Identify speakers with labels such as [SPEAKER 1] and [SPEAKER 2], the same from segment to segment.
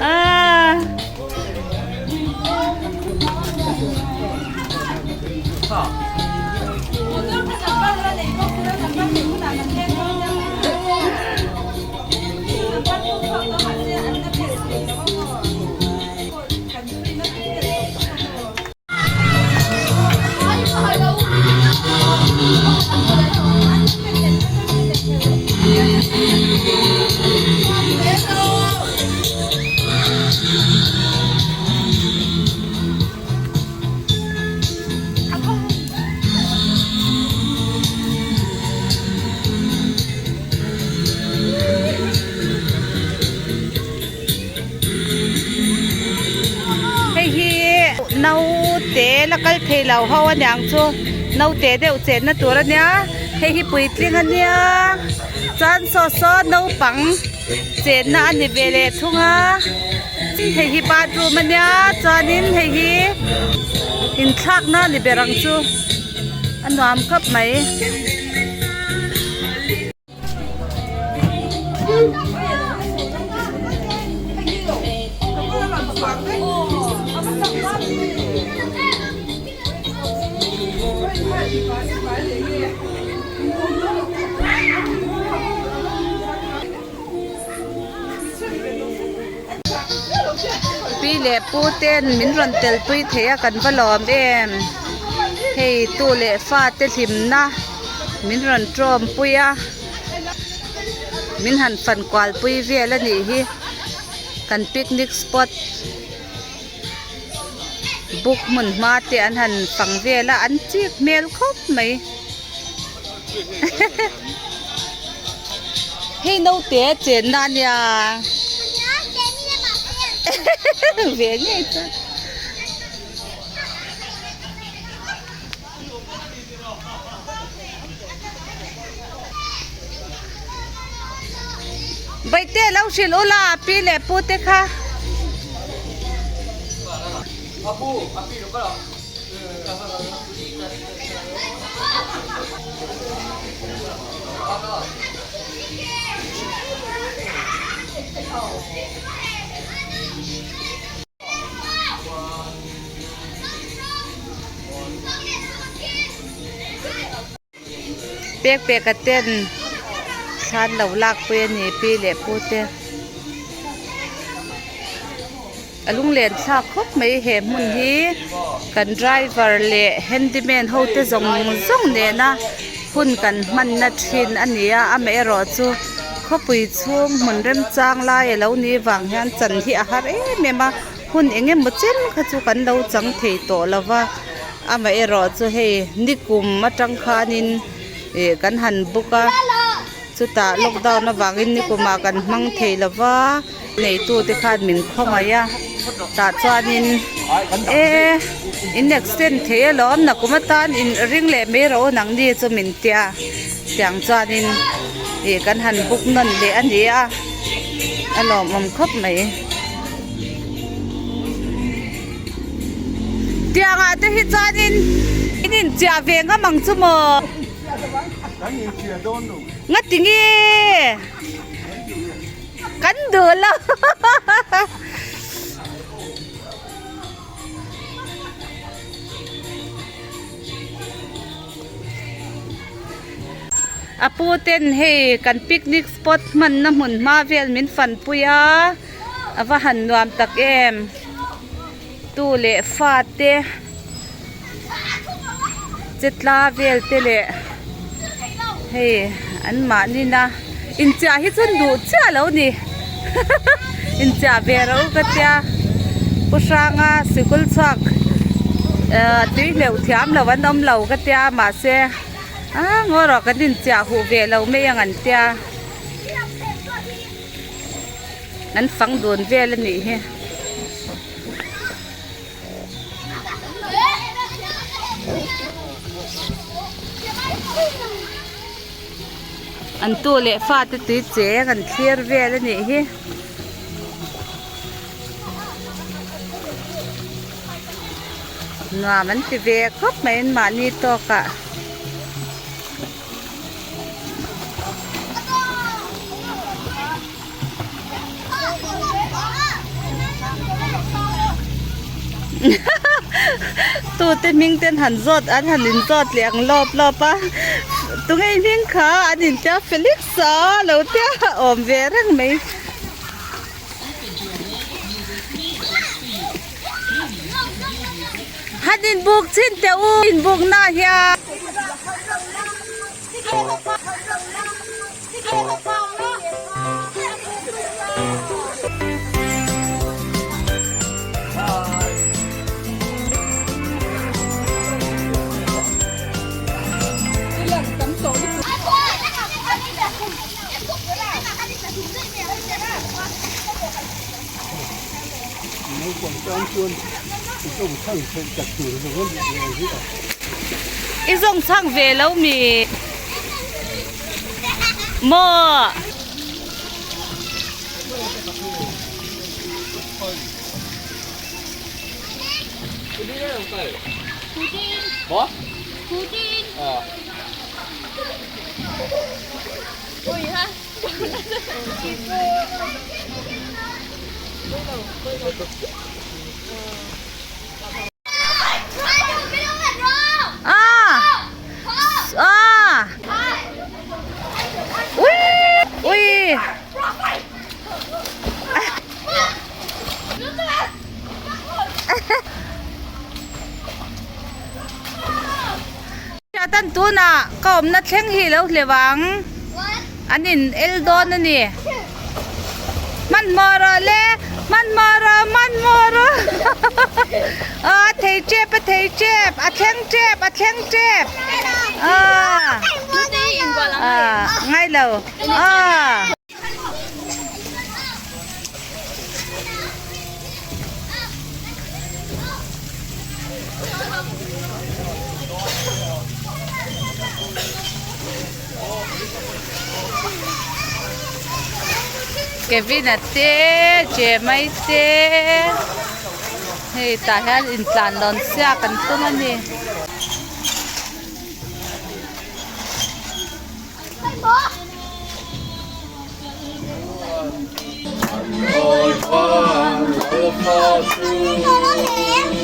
[SPEAKER 1] Ah. Hei hi naute la kal thei lo ho aniang chu naute deuh chenna tur ania hei hi puitling ania chuan saw saw naupang chenna a ni ve leh thung a hei hi bathroom ania chuanin hei hi inthlakna a ni ber ang chu a nuam khawp mai. Pi leh pu ten min rawn tel pui thei a kan va lawm em hei tu leh fa te hlimna min rawn tawm pui a min han fan kual pui vel a nih hi kan picnic spot buk hmun hma te an han fang vel a an chik hmel khawp mai hei naute chenna a nia ve ngei chuan. Baite lo hrilh ula pi leh pu te kha. Pek pek a ten thlan lo lak pui a ni pi leh pu te a lunglen thlak khawp mai he hmun hi kan driver leh handyman ho te zawng zawng nena hun kan hmanna thin a ni a amaherawhchu khawpui chhung hmun remchang lai a lo nih vang hian chan hi a har em em a. Hun eng emaw chen kha chu kan lo chang thei tawh lo va, amaherawhchu hei nikum atang khanin ih kan han book a, chutah lockdown avangin nikumah kan hmang thei lo va, neitute khan min khawngaih a, tah chuanin e in extend thei alawm nakum atan in ring leh mai rawh u nangni chu min tia tiang chuanin ih kan han book nawn leh a ni a, a lawmawm khawp mai. Tiangah te hi chuanin in inchiah ve ngam ang chu maw?
[SPEAKER 2] Kan inchiah dawn lo.
[SPEAKER 1] Nga ti nge? Kan duh lo. A pu ten hei kan picnic spot hmanna hmun hma vel min fanpui a. A va han nuam tak em tu leh fa te che tla vel te leh hei an mahni na inchiah hi chuan duh chiah lo ni inchiah ve ro ka tia pu hranga sikul chhuak ah tui hleuh thiam lo an awm lo ka tia mahse ah ngaw rawh kan inchiah huh ve lo mai ang an tia. An fang dun vel a nih hi. An tu leh fate tui cheng an thlir vel a nih hi. Nuam an ti ve khawp mai an mahni tawkah. Tute hming ten han zawt an han in zawt leh ang lawp lawp a tunge i hming kha an in tia Felix a lo tia awm ve reng mai. Han in buk chin teh u in buk na hian. I zawng chhang ve lo mi maw? Tan tunah ka awmna thleng hi lo hleuh ang an in el dawn a ni hmanhmawh rawh le hmanhmawh rawh hmanhmawh rawh a thei tep a thei tep a thleng tep a thleng tep ah ngai lo ah. Kevin-a te Jemai te hei tah hian intlan lawn siak an tum a ni.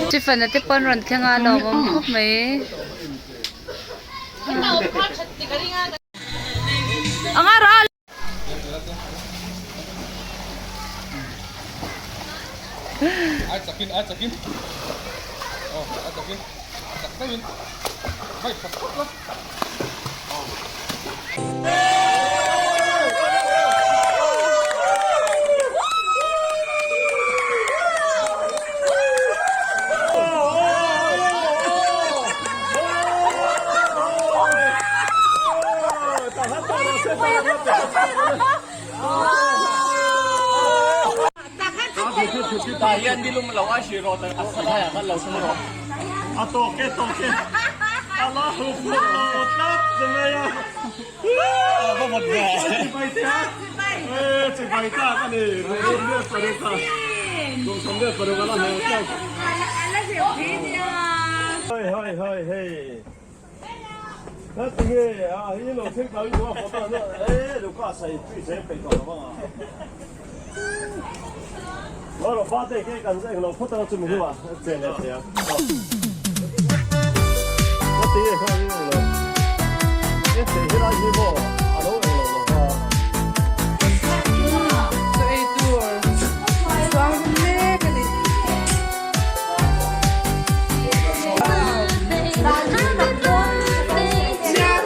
[SPEAKER 1] Stephen-a te pawn rawn thleng a lawmawm khawp mai. Anga ral.
[SPEAKER 3] Ai chakin ai chakin oh ai chakin chak deuhin vai khat phawt la.
[SPEAKER 1] Chaw ei tur chuang rum mek a ni. Nia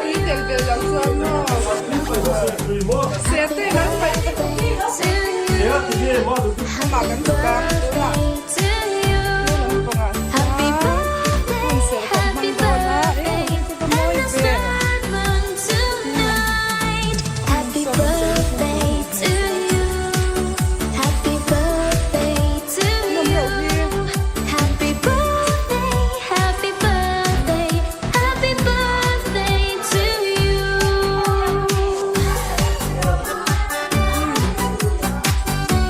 [SPEAKER 1] tui tel bel lo chuan maw Serte kan paih Khumah kan chhuk a tunah tun an pangah chuan hun serh kan hmang dawn a eng hi chu ka mawi ve.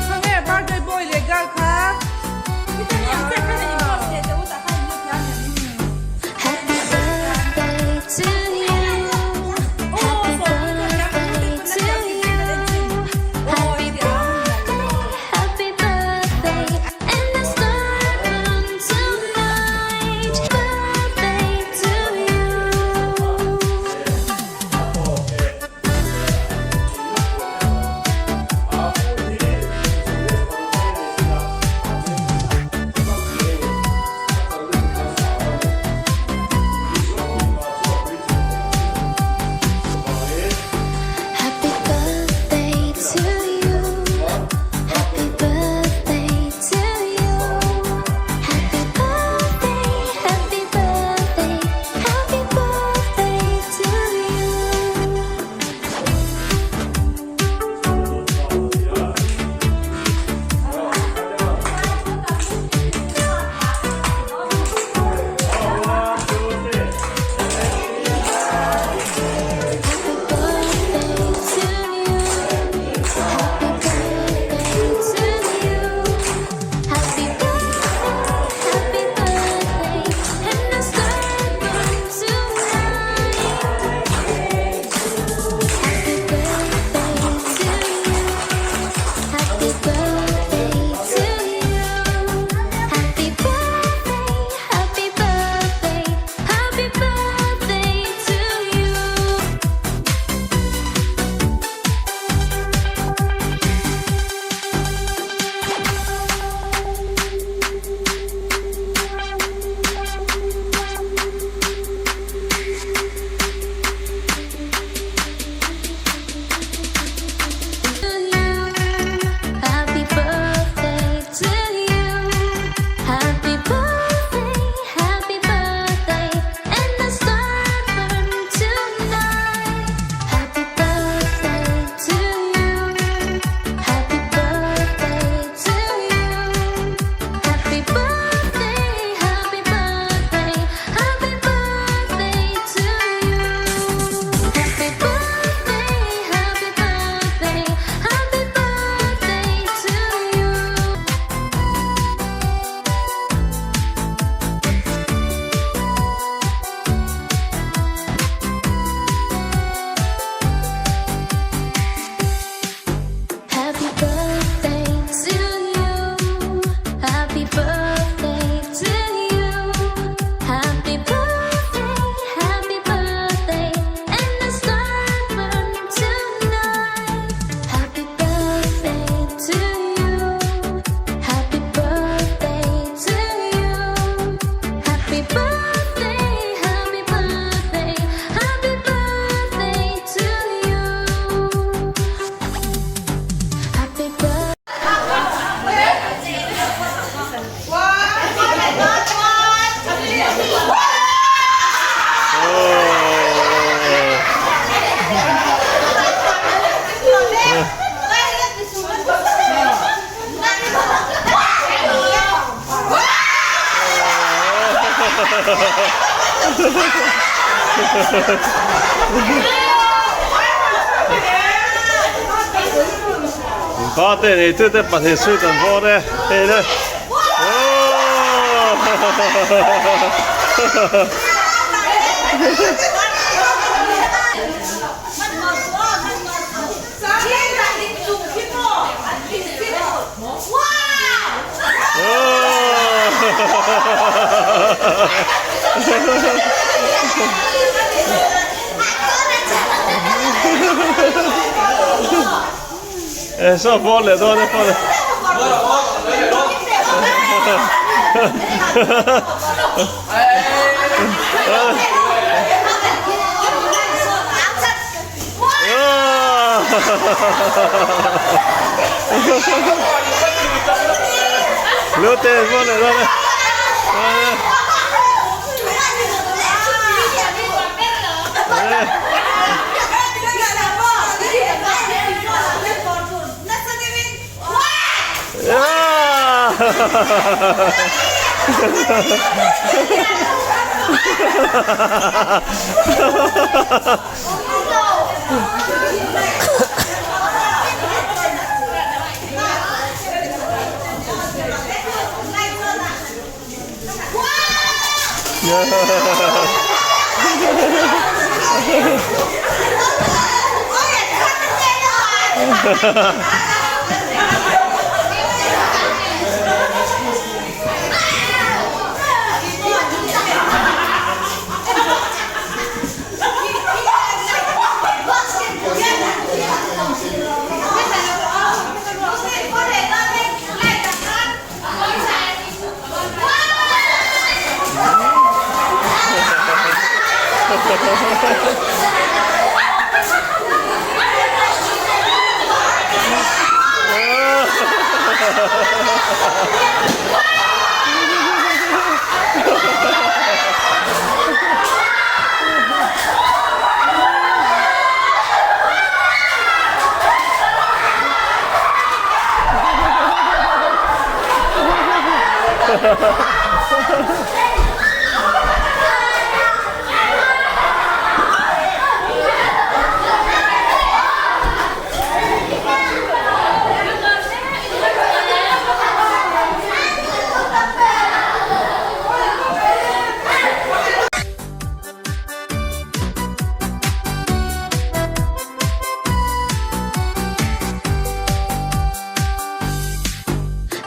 [SPEAKER 1] Khawnge birthday boy leh girl kha?
[SPEAKER 4] Birthday nei tu te pahnih suit an vawr e hei le E saw vawr leh dawn e phone Lute vawr leh dawn e.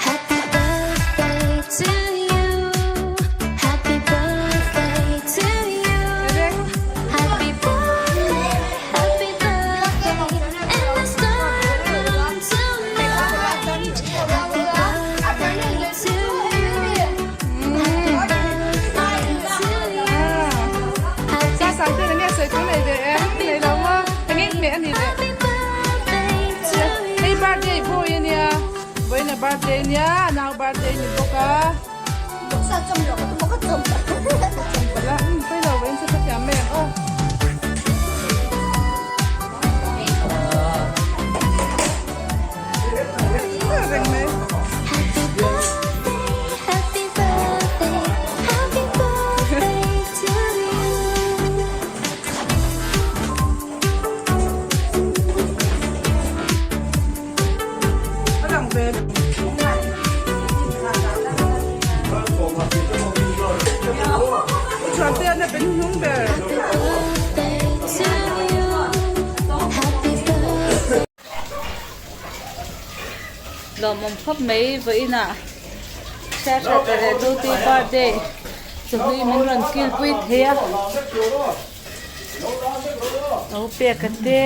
[SPEAKER 5] Happy birthday to you. Happy birthday to you. Happy birthday, happy birthday, and the star moon tonight. Happy birthday to you. Happy birthday to you. Happy birthday to
[SPEAKER 1] Hei
[SPEAKER 5] you.
[SPEAKER 1] birthday boy ania vawiin a birthday ania nau birthday ni bawk a chawmpalh a umm pailo vawiin chu ka thiam mai ang aw. Reng mai.
[SPEAKER 5] Happy birthday, happy birthday, happy birthday to you.
[SPEAKER 1] A lang ve. Chuan te an a ben hnung ber.
[SPEAKER 5] Happy birthday to you. Happy birthday.
[SPEAKER 1] Lawmawm khawp mai vawiinah Hriathrat leh Duty birthday chawhlui min rawn kilpui thei a. Lo pek a te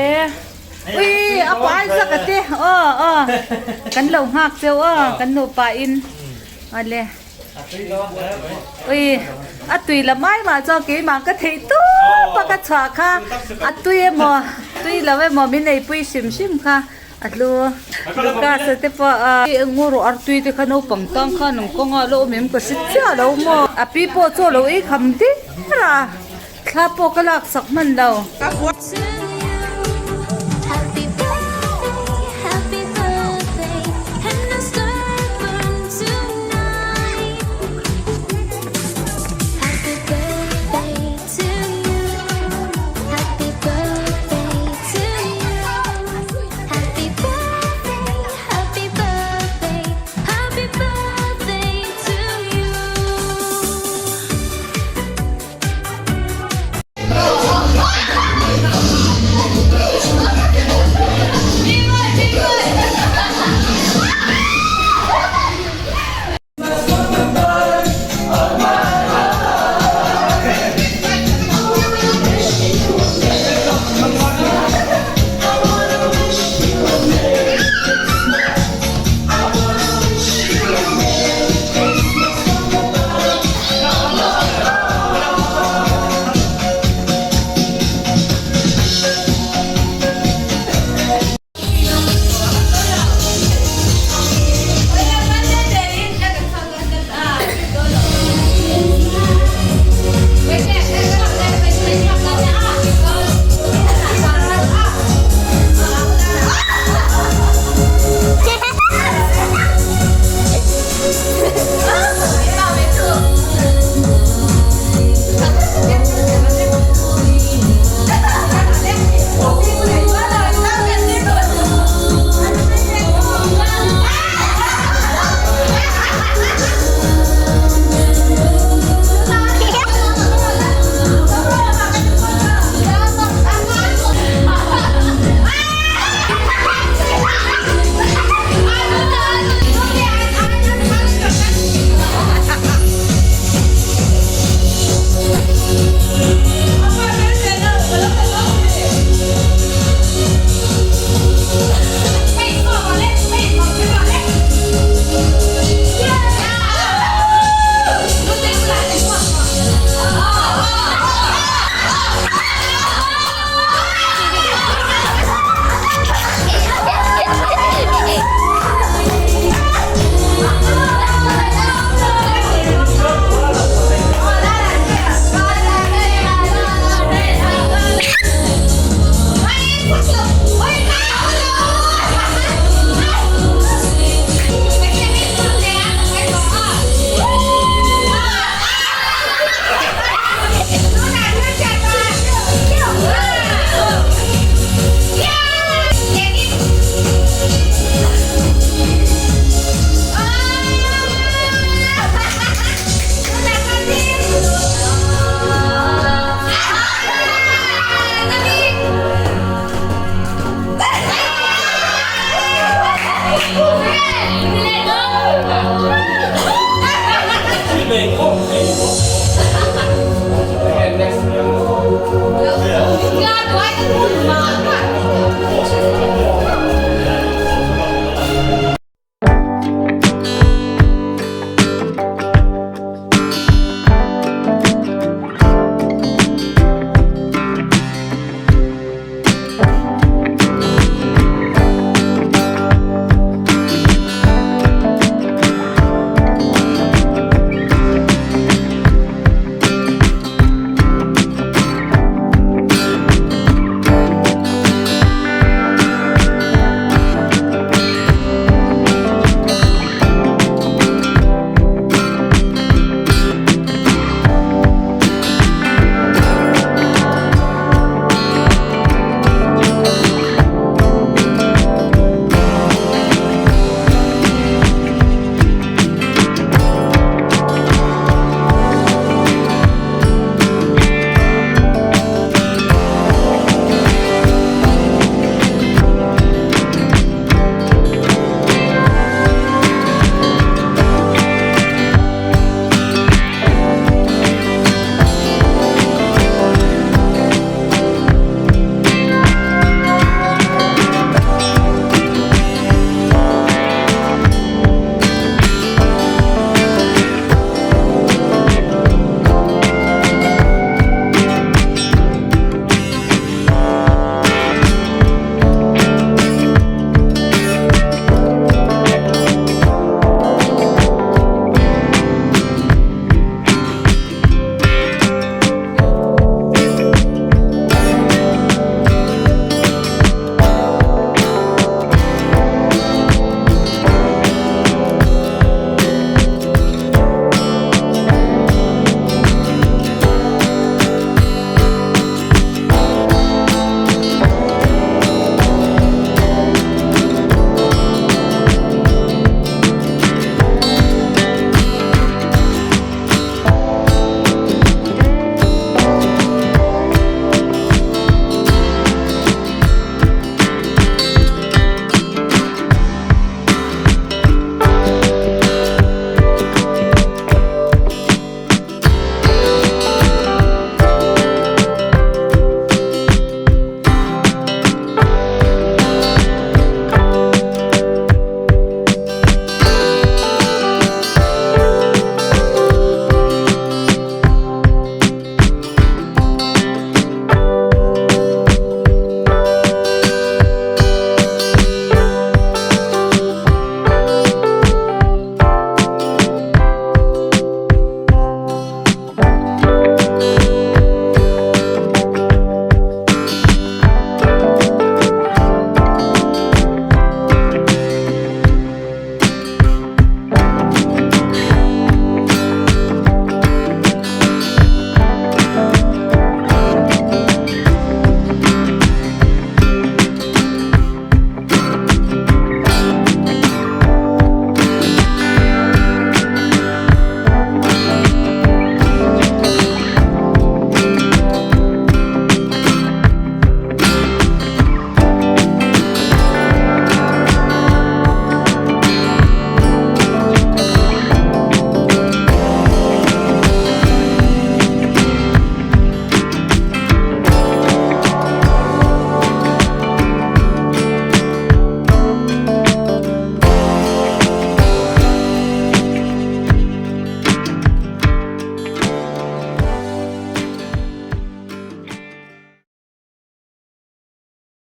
[SPEAKER 1] ui a pai zak a te aw aw kan lo nghak cheu aw kan nupa in awle ui a tui la mai mah chuan keimah ka theih tawp a ka chhuah kha a tui emaw tui lo emaw min eipui hrim hrim kha a hlu Lucas a te pawh a eng rawh artui te kha naupang tang khan an kawng a lo awm em ka hre chiah lo maw a pi pawh chu a lo ei kham der a. Thla pawh ka lak sak hman lo.
[SPEAKER 5] Happy birthday, happy birthday, and the star burn tonight. Happy